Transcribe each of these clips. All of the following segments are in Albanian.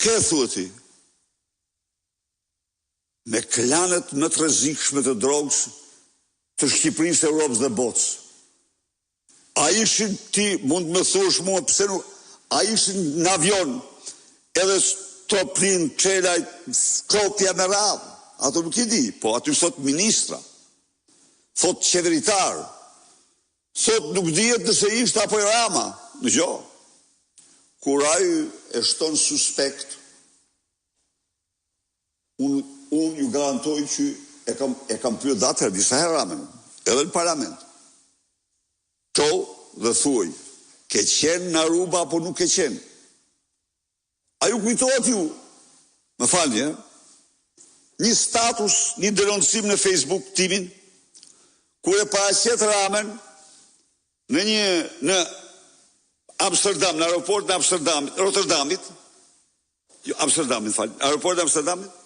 ke thua ti? Me klanet më të rrezikshme të drogës të Shqipërisë, Europës dhe botës. A ishin ti mund të më thuash mua pse nuk a ishin në avion edhe Troplin, Çelaj, Tropja me radhë? Ato nuk i di, po aty thotë ministra. Thotë qeveritar. Thotë nuk dihet nëse ishte apo Rama. Dëgjo. Kur ai e shton suspekt, unë unë ju garantoj që e kam e kam pyet dhe atëherë disa herë Ramën, edhe në parlament. Çohu dhe thuaj, ke qenë në Aruba apo nuk ke qenë? A ju kujtohet ju, më falni, ë, një status, një denoncim në Facebook timin, kur e paraqet Ramën në një në Amsterdam, në aeroportin e Amsterdamit, Rotterdamit, jo Amsterdamit, fal, aeroportin e Amsterdamit,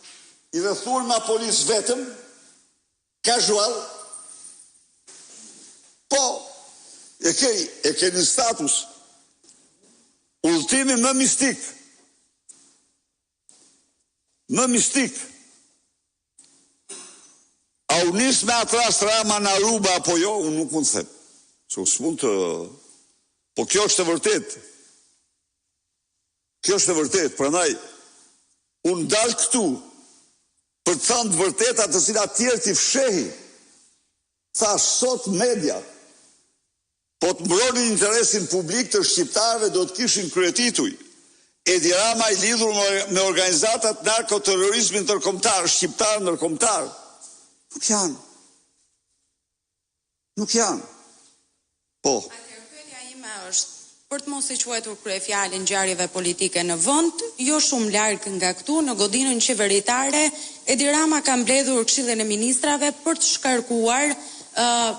i rrethuar nga policë vetëm, Casual Po, e keni, e keni në status. Udhëtimi më mistik. Më mistik. A u nis me atë rast Rama në Aruba apo jo, unë nuk mund të them. Se unë s'mund të... Po kjo është e vërtetë. Kjo është e vërtetë, prandaj unë dal këtu për të thënë të vërteta të cilat tjerët i fshehin. Thashë sot mediat po të mbronin interesin publik të shqiptarëve do të kishin kryetituj Edi Rama i lidhur me organizatat narkoterrorizmit ndërkombëtar, shqiptar ndërkombëtar. Nuk janë. Nuk janë. Po. Atëherë pyetja ime është, për të mos e quajtur kryefjalën ngjarjeve politike në vend, jo shumë larg nga këtu, në godinën qeveritare, Edi Rama ka mbledhur Këshillin e Ministrave për të shkarkuar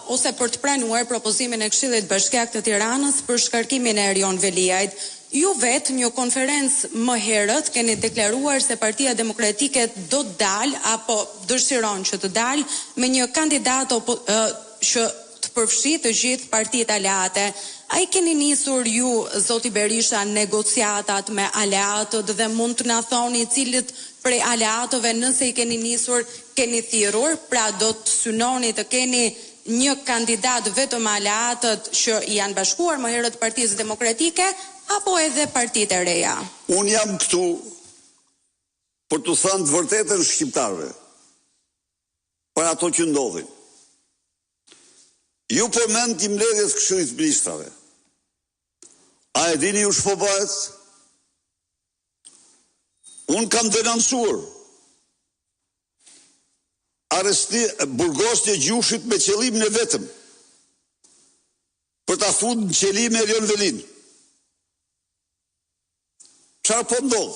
ose për të pranuar propozimin e Këshillit Bashkiak të Tiranës për shkarkimin e Erion Veliajt. Ju vetë një konferencë më herët keni deklaruar se Partia Demokratike do të dalë apo dëshiron që të dalë me një kandidat që të përfshijë të gjithë partitë aleate. A i keni nisur ju, zoti Berisha, negociatat me aleatët dhe mund të na thoni cilët prej aleatëve nëse i keni nisur keni thirrur, pra do të synoni të keni një kandidat vetëm me aleatët që i janë bashkuar më herët Partisë Demokratike apo edhe partitë e reja? Unë jam këtu për t'u thënë të vërtetën shqiptarëve për ato që ndodhin. Ju përmendët një mbledhje të Këshillit të Ministrave. A e dini ju ç'po bëhet? Unë kam denoncuar arresti burgosjen e Gjushit me qëllimin e vetëm për ta fut në qeli me Erion Velinë. Çfarë po ndodh?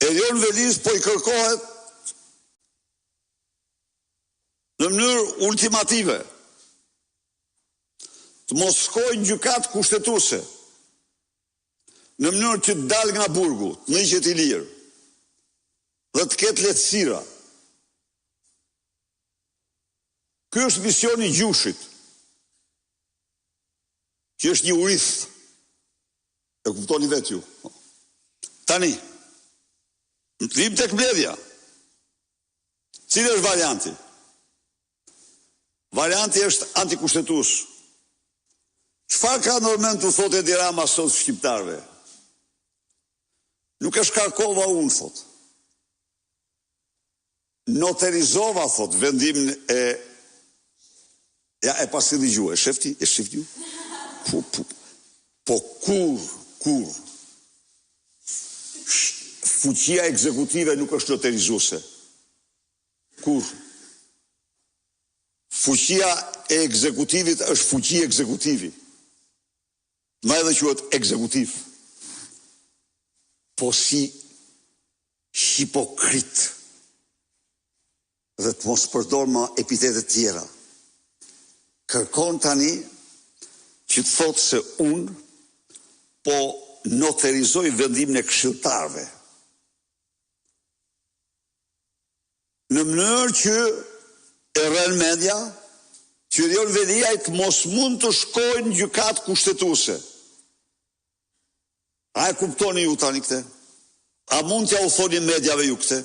Erion Velisë po i kërkohet në mënyrë ultimative të mos shkojë në gjykatë kushtetuese në mënyrë që të dalë nga burgu, të ndiqet i lirë dhe të ketë lehtësira. Ky është misioni i Gjushit, që është një urith. E kuptoni vetë ju. Tani, vijmë tek mbledhja. Cili është varianti? Varianti është antikushtetues. Çfarë ka ndërmend t'u thotë Edi Rama sot shqiptarëve? Nuk e shkarkova unë, thotë. Noterizova, thotë, vendimin e Ja, e pasi dëgjua, e shef ti, e shef ju? Po, po, po kur, kur, fuqia ekzekutive nuk është noterizuese. Kur? Fuqia e ekzekutivit është fuqi ekzekutivi. Ndaj edhe quhet ekzekutiv. Po si hipokrit dhe të mos përdor më epitete tjera. Kërkon tani që të thotë se unë po noterizoj vendimin e këshilltarëve. Në mënyrë që e rren mendja që Erion Veliaj të mos mund të shkojë në gjykatë kushtetuese. A e kuptoni ju tani këtë? A mund t'ja u thoni mediave ju këtë?